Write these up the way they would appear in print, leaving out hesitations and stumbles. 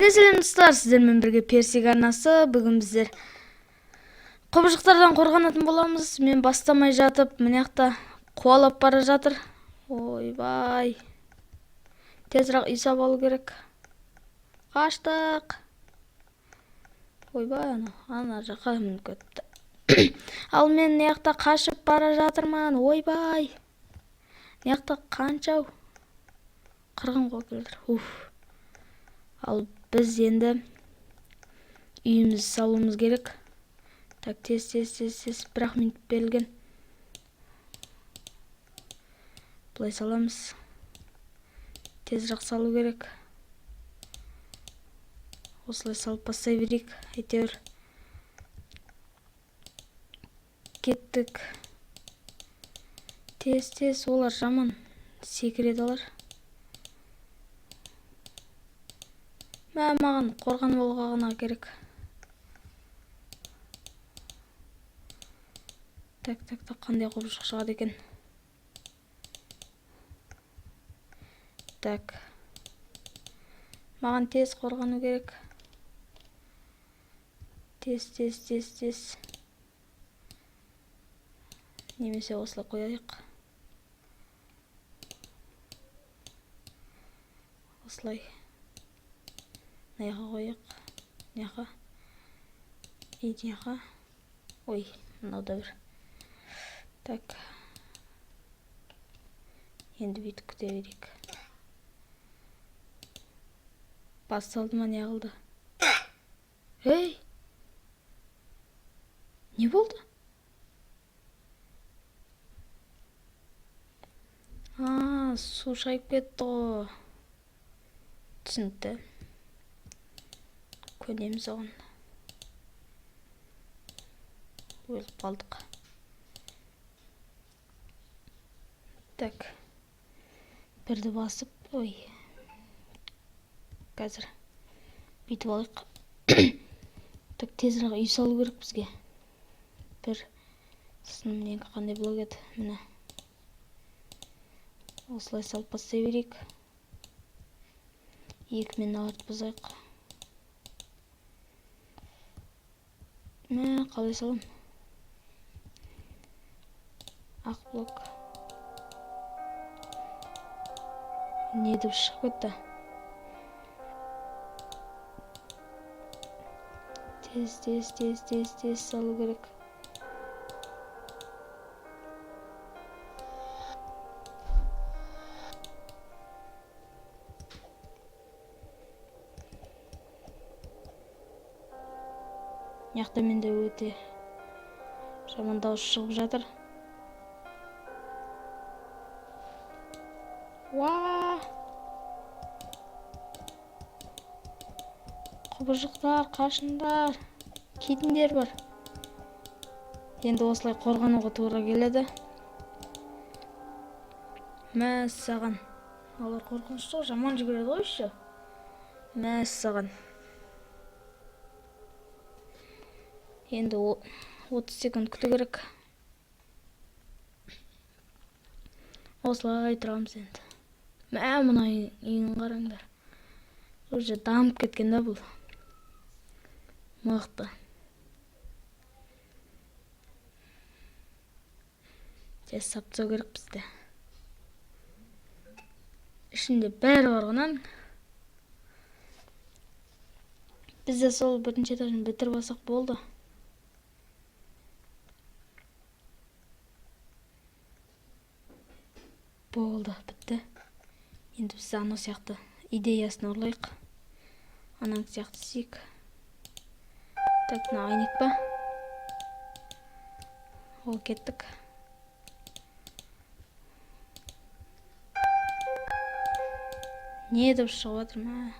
Сәлем, достар! Сіздермен бірге Персик арнасы. Бүгін біздер құбыжықтардан қорғанатын боламыз. Мен бастамай жатып, мына жақта қуалап бара жатыр. Ойбай, тезірек үй салып алу керек. Қаштық. Ойбай, анау ана жаққа мініп кетті. Ал мен мына жақта қашып бара жатырмын. Ойбай, мына жақта қанша қырғын қуып келе жатыр. Уф. Ал біз енді үйімізді салуымыз керек. Так, тез, тез, тез, тез, бір-ақ минут берілген. Былай саламыз, тезірек салу керек. Осылай салып бастай берейік әйтеуір. Кеттік, тез, тез. Олар жаман секіреді олар. Мә, маған қорғанып алуға ғана керек. Так, так, так, қандай құбыжық шығады екен? Так, маған тез қорғану керек. Тез, тез, тез, тез. Немесе осылай қояйық, осылай мына жаққа қояйық, мына жаққа и мына жаққа. Ой, мынау да бір. Так, енді бүйтіп күте берейік. Басталды ма, не қылды? Ей, не болды? А, су шайып кетті ғой. Түсінікті, көнеміз оған. Өліп қалдық. Так, бірді басып, ой, қазір бүйтіп алайық. Так, тезірек үй салу керек бізге. Бір, сосын менікі қандай блок еді? Міне, осылай салып бастай берейік. Екімен мыналарды бұзайық. Мә, қалай салам? Ақ блок. Не деп шығып кетті? Тез, тез, тез, тез, тез салу керек. Мына жақта менде өте жаман дауыс шығып жатыр. Уа, құбыжықтар, қашыңдар, кетіңдер бар. Енді осылай қорғануға тура келеді. Мәссаған, олар қорқынышты ғой, жаман жүгіреді ғой еще. Мәссаған. Енді 30 секунд күту керек. Осылай тұрамыз енді. Мә, мына үйін қараңдар, уже дамып кеткен да бұл, мықты. Тез сап тастау керек бізде. Ішінде бәрі бар ғой мынаның. Бізде сол бірінші этажын бітіріп алсақ болды. Болды, бітті. Енді біз анау сияқты идеясын ұрлайық, анаң сияқты істейік. Так, мына әйнек па? Ол, кеттік. Не деп шығып жатыр? Мә,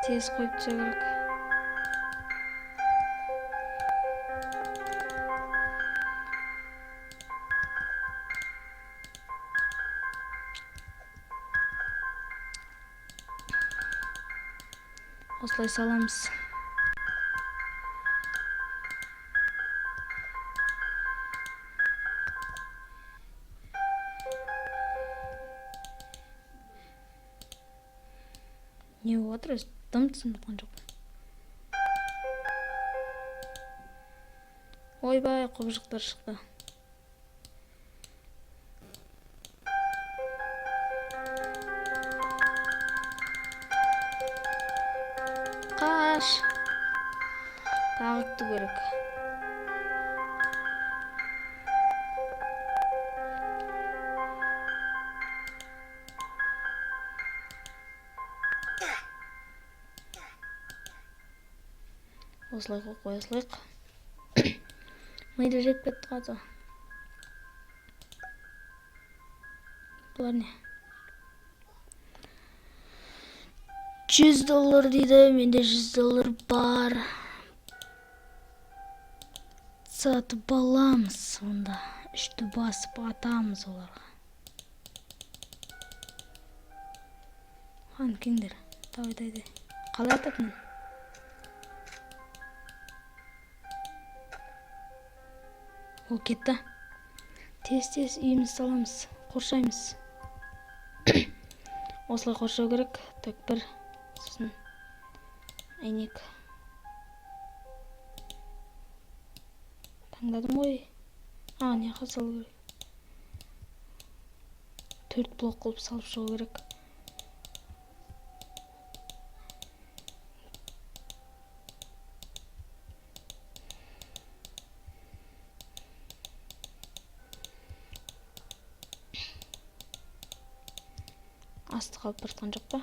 тез қойып тастау керек. Осылай саламыз. Не болып жатыр өзі? Дым түсініп жатқан жоқпын. Ойбай, құбыжықтар шықты. Қаш. Тағы күту керек. Осылай қойып қоя салайық. Миды жеп кетті ғой. Бұлар не? $100 дейді. Менде $100 бар. Сатып аламыз сонда. Үшті басып атамыз оларға. Хан, келіңдер. Давай, давай, давай. Қалай атады мен? Ол кетті. Тез-тез үйімізді саламыз. Қоршаймыз. Осылай қоршау керек. Так, бір. Сосын әйнек. Таңдадым ғой. А, не жаққа салу керек. 4 блок қылып салып шығу керек. Асты қалып бара жатқан жоқ па?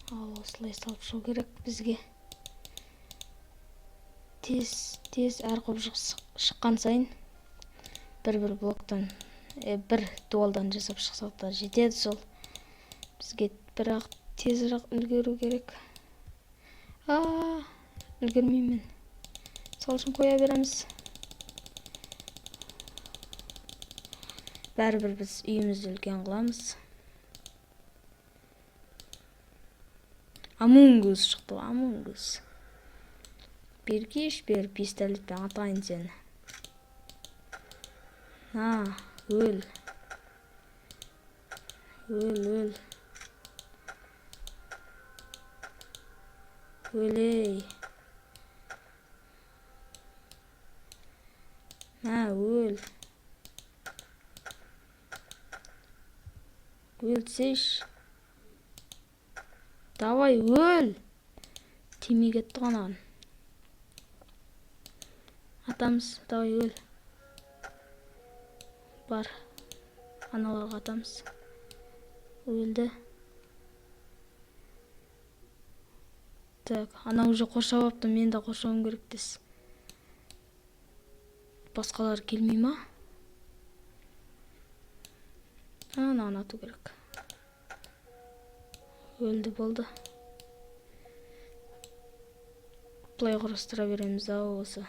Ал осылай салып шығу керек бізге. Тез, тез әр құбыжық шыққан сайын бір-бір блоктан, бір дуалдан жасап шықсақ та жетеді сол. Бізге бірақ тезірек үлгеру керек. А, үлгермеймін. Сол үшін қоя береміз. Бәрібір біз үйімізді үлкен қыламыз. Among Us шықты ғой, Among Us. Бергеш, бер, пистолетпен атайын сені. На, өл. Өл, өл. Өлей. На, өл. Өлсейші. Давай, өл. Тимей кетті ғой анаған. Атамыз, давай, өл. Бар. Аналарға атамыз. Өлді. Так, анау уже қоршап алыпты, мен де қоршауым керек дес. Басқалар келмей ма? Ананы ату керек. Өлді, болды. Былай құрастыра береміз ау осы.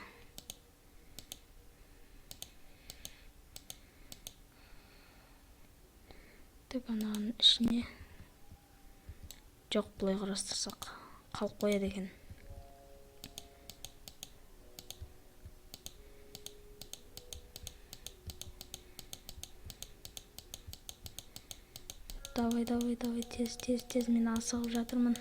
Так, ананың ішіне. Жоқ, былай құрастырсақ қалып қояды екен. Давай, давай, давай, тез, тез, тез, мен асығып жатырмын.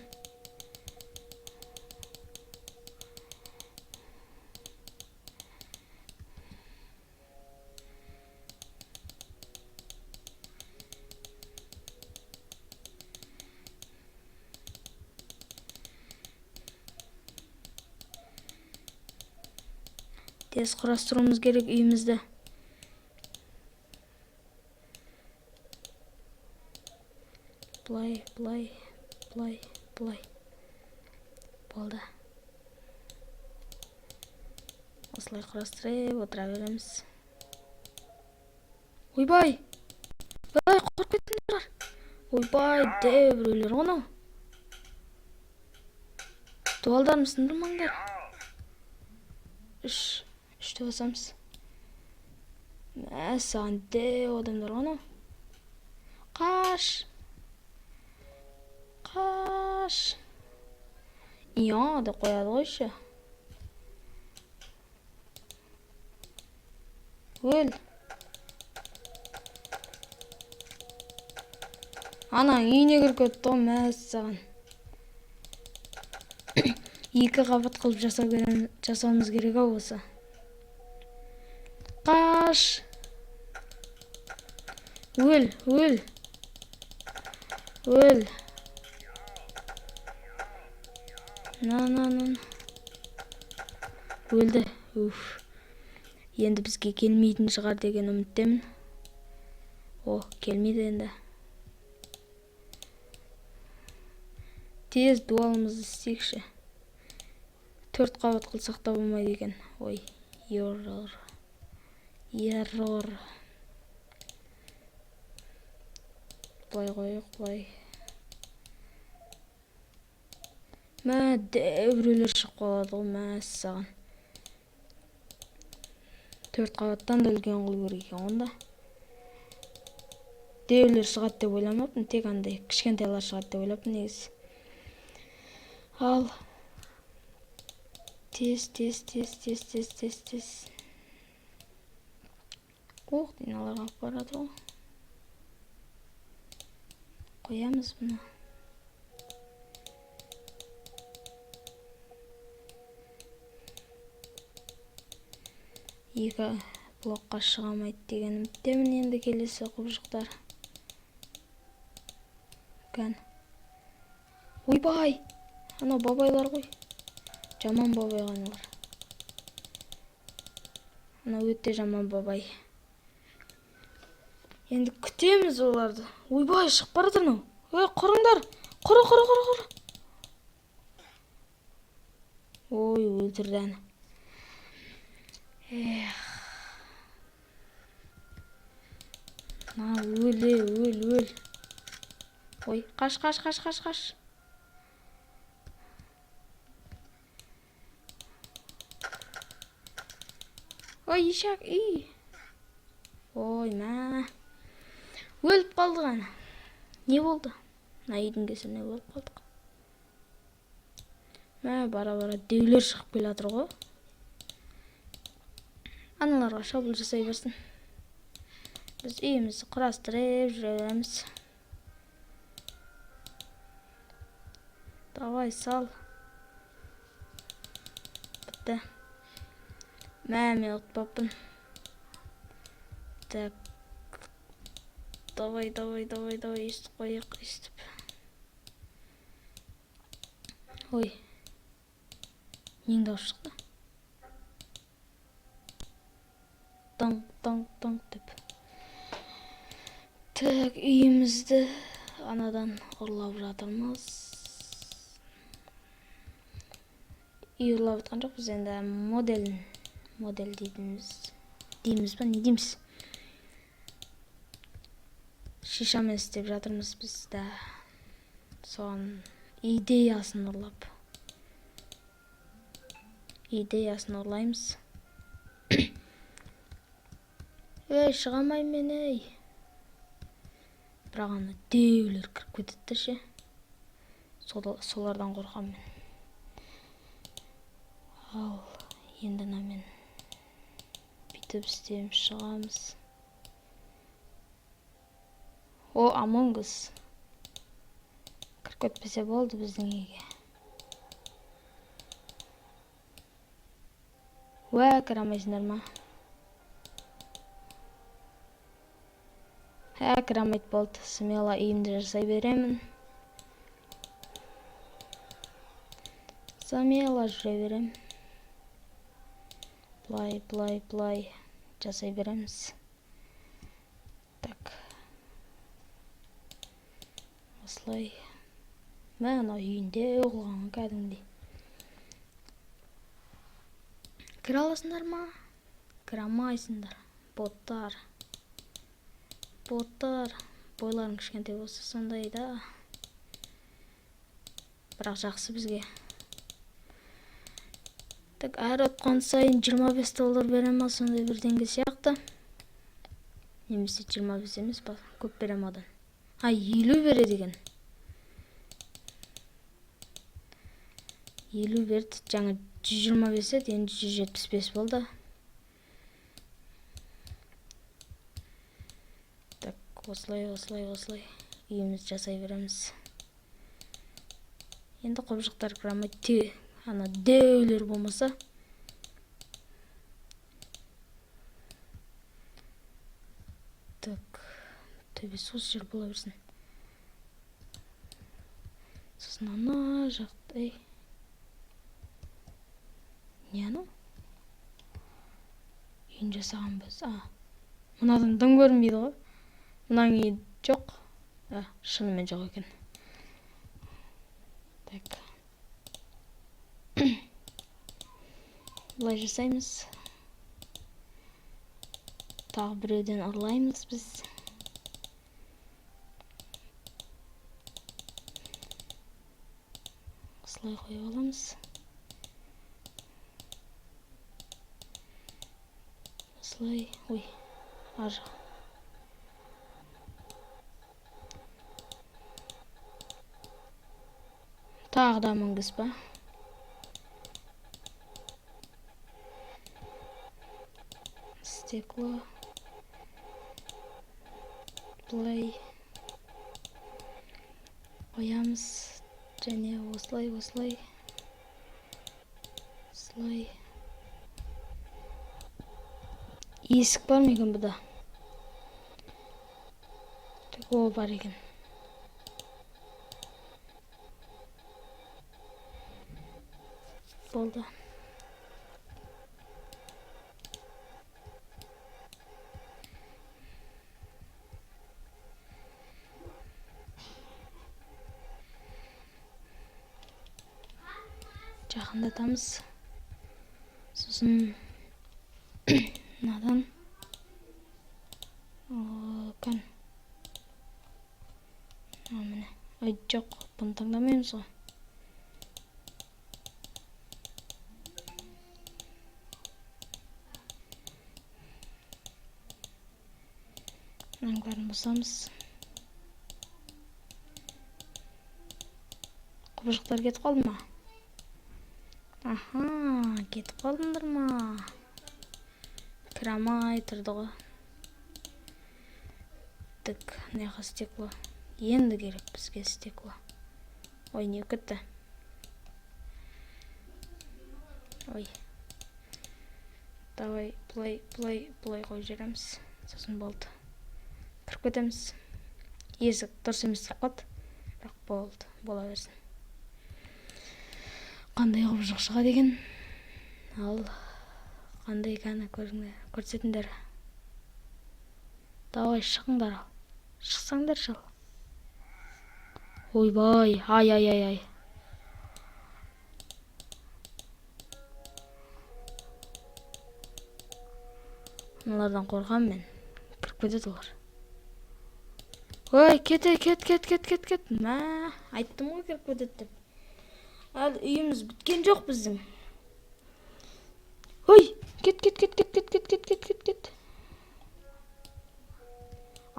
Тез құрастыруымыз керек үйімізді. Былай, былай, былай, былай. Болды. Осылай құрастырып отыра береміз. Ойбай! Ой, қорқып кеттіңдер. Ойбай, дәу біреулер ғой анау. Дуалдарымды сындырмаңдар. Үшті басамыз. Мәссаған, дәу адамдар ғой анау. Қаш! Қаш! Иә деп қояды ғой еще. Өл! Ананың үйіне кіріп кетті ғой, мәссаған. 2 қабат қылып жасауымыз керек ау осы. Қаш. Өл, өл. Өл. На, на, на. Өлді. Уф. Енді бізге келмейтін шығар деген үміттемін. О, келмейді енді. Тез дуалымызды істейікші. 4 қабат қылсақ та болмайды екен. Ой, еррор. Еррор. Былай қояйық, былай. Мә, дәу біреулер шығып қалады ғой, мәссаған. 4 қабаттан да үлкен қылу керек екен онда. Дәулер шығады деп ойламаппын, тек андай кішкентайлар шығады деп ойлаппын негізі. Ал. Тез, тез, тез, тез, тез, тез, тез. Ох, диналар қалып барады ғой. Қоямыз бұны. 2 блокқа шыға алмайды деген үміттемін енді келесі құбыжықтар. Кән. Ойбай! Анау бабайлар ғой. Жаман бабай аналар. Анау өте жаман бабай. Енді күтеміз оларды. Ойбай, шығып бара жатыр анау. Ой, құрыңдар. Құры, құры, құры, құры. Ой, өлтірді әні. Эх. На, өл, өл, өл. Ой, қаш, қаш, қаш, қаш, қаш. Ой, ишак, үй. Ой, мә. Өліп қалдық ана. Не болды? Мына үйдің кесірінен өліп қалдық. Мә, бара-бара деулер шығып келе жатыр ғой. Аналарға шабуыл жасай берсін. Біз үйімізді құрастырып жүре береміз. Давай, сал. Бітті. Мә, мен ұтпаппын. Так. Давай, давай, давай, давай, өйстіп қояйық, өйстіп. Ой. Нең дауыс шықты? Тың, тың, тың деп. Так, үйімізді анадан ұрлап жатырмыз. Үй ұрлап жатқан жоқпыз енді, модель дейміз ба, не дейміз? Шишамен істеп жатырмыз біз да. Соған идеясын ұрлап. Идеясын ұрлаймыз. Ей, шыға алмаймын мен, ей. Бірақ ана деулер кіріп кетеді де ше. Солардан қорқамын мен. Ал, енді мына мен бүйтіп істейміз, шығамыз. О, Among Us. Кіріп кетпесе болды біздің үйге. Уә, кіре алмайсыңдар ма? Ә, кіре алмайды болды. Смело үйімді жасай беремін. Смело жүре беремін. Былай, былай, былай жасай береміз. Так. Осылай. Мә, анау үйінде қылған кәдімгідей. Кіре аласыңдар ма? Кіре алмайсыңдар. Боттар. Боттар. Бойларың кішкентай болса сондай да. Бірақ жақсы бізге. Так, әр ұтқан сайын жиырма бес доллар бере ма, сондай бірдеңе сияқты. Немесе жиырма бес емес, көп бере ма одан? А, 50 береді екен. 50 берді, жаңа жүз жиырма бес еді, енді жүз жетпіс бес болды. Так, осылай, осылай, осылай. Үйімізді жасай береміз. Енді құбыжықтар кіре алмайды, ана дәулер болмаса. Так, төбесі осы жер бола берсін. Сосын ана жақта, ей, не анау? Үйін жасаған біз. А, мынадан дым көрінбейді ғой. Мынаның үйі жоқ. А, шынымен жоқ екен. Так. Былай жасаймыз. Тағы біреуден ұрлаймыз біз. Осылай қойып аламыз. Осылай, ой, ар жақ. Тағы да мінгіз ба? Стекло. Былай қоямыз. Және осылай, осылай. Осылай. Есік бар ма екен бұда? Так, о, бар екен. Болды. Жақындатамыз. Сосын мынадан кән. Міне. Ай, жоқ, бұны таңдамаймыз ғой. Мынаның бәрін бұзамыз. Құбыжықтар кетіп қалды ма? Аха, кетіп қалдыңдар ма? Кіре алмай тұрды ғой. Так, мына жаққа стекло. Енді керек бізге стекло. Ой, не кетті? Ой. Давай, былай, былай, былай қойып жібереміз. Сосын болды. Кіріп кетеміз. Есік дұрыс емес тұрып қалды. Бірақ болды, бола берсін. Қандай құбыжық шығады екен? Ал қандай екені көріңдер, көрсетіңдер. Давай, шығыңдар ал. Шықсаңдар шал. Ойбай, ай, ай, ай, ай. Мыналардан қорқамын мен. Кіріп кетеді олар. Ой, кет, кет, кет, кет, кет, кет. Мә, айттым ғой кіріп кетеді деп. Әлі үйіміз біткен жоқ біздің. Ой, кет, кет, кет, кет, кет, кет, кет, кет, кет, кет.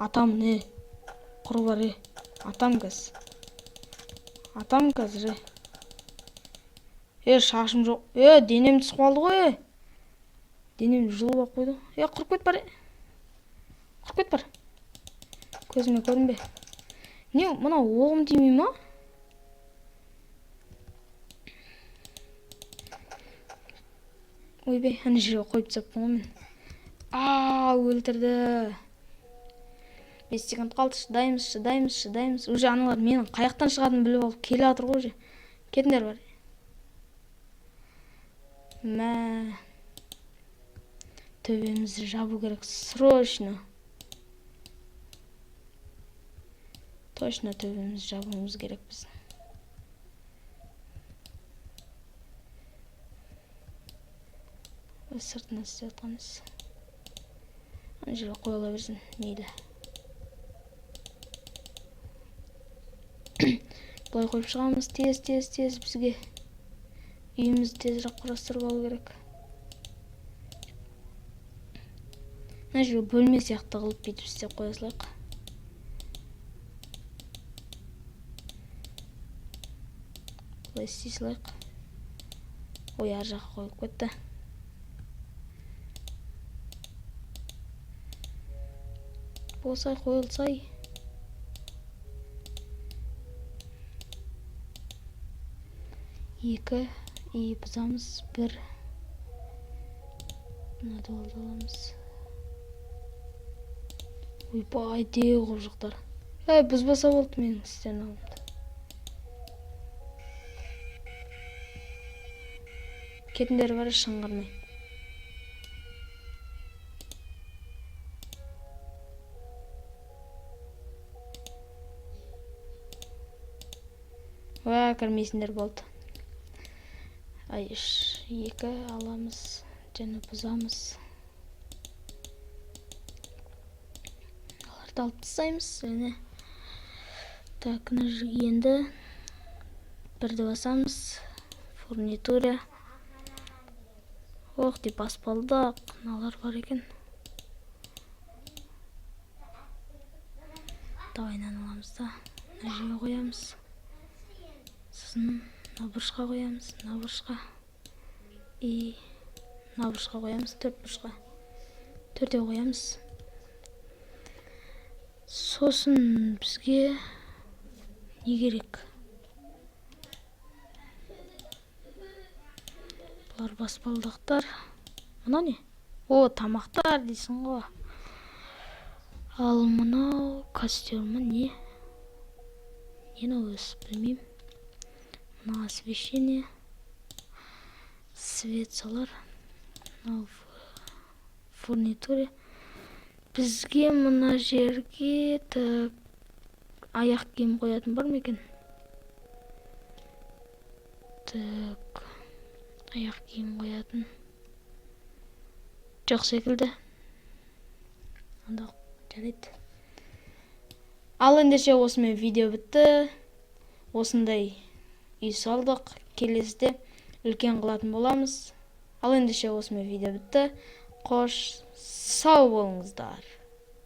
Атам не? Құры бар, е. Атам қазір. Атам қазір, е. Е, шашым жоқ. Е, денем түсіп қалды ғой, е. Денемді жұлып алып қойды. Е, құрып кет бар, е. Құрып кет бар. Көзіме көрінбе. Не, мынау оғым тимей ма? Ойбай, ана жерге қойып тастаппын ғой мен. А, өлтірді. 5 секунд қалды, шыдаймыз, шыдаймыз, шыдаймыз. Уже аналар менің қаяқтан шығатынымды біліп алып келе жатыр ғой уже. Кетіңдер бар. Мә. Төбемізді жабу керек срочно. Точно төбемізді жабуымыз керек біздің. Өз сыртынан істеп жатқанбыз. Ана жерге қойыла берсін, мейлі. Былай қойып шығамыз, тез, тез, тез бізге үйімізді тезірек құрастырып алу керек. Мына жерге бөлме сияқты қылып бүйтіп істеп қоя салайық. Былай істей салайық. Ой, ар жаққа қойып кетті. Болсай, қойылсай. 2 и бұзамыз. 1. Мына дуалды аламыз. Ойбай, деу құбыжықтар. Ей, бұзбаса болды менің стенамды. Кетіңдер бар, шыңғырмай. Уа, кірмейсіңдер болды. Ай, 3, 2 аламыз және бұзамыз. Аларды алып тастаймыз және так, мына жерге енді бірді басамыз. Фурнитура. Ох, деп баспалдақ. Мыналар бар екен. Давай мынаны аламыз да мына жерге қоямыз. Сосын мына бұрышқа қоямыз, мына бұрышқа. И мына бұрышқа қоямыз, 4 бұрышқа. 4-еу қоямыз. Сосын бізге не керек? Бұлар баспалдақтар. Мынау не? О, тамақтар дейсің ғой. Ал мынау костер ма не? Не мынау өзі білмеймін. Мына освещение, свет солар. Мынау фурнитура. Бізге мына жерге так аяқ киім қоятын бар ма екен? Так, аяқ киім қоятын жоқ секілді. Анда жарайды. Ал ендеше осымен видео бітті. Осындай үй салдық. Келесіде үлкен қылатын боламыз. Ал ендеше осымен видео бітті. Қош, сау болыңыздар.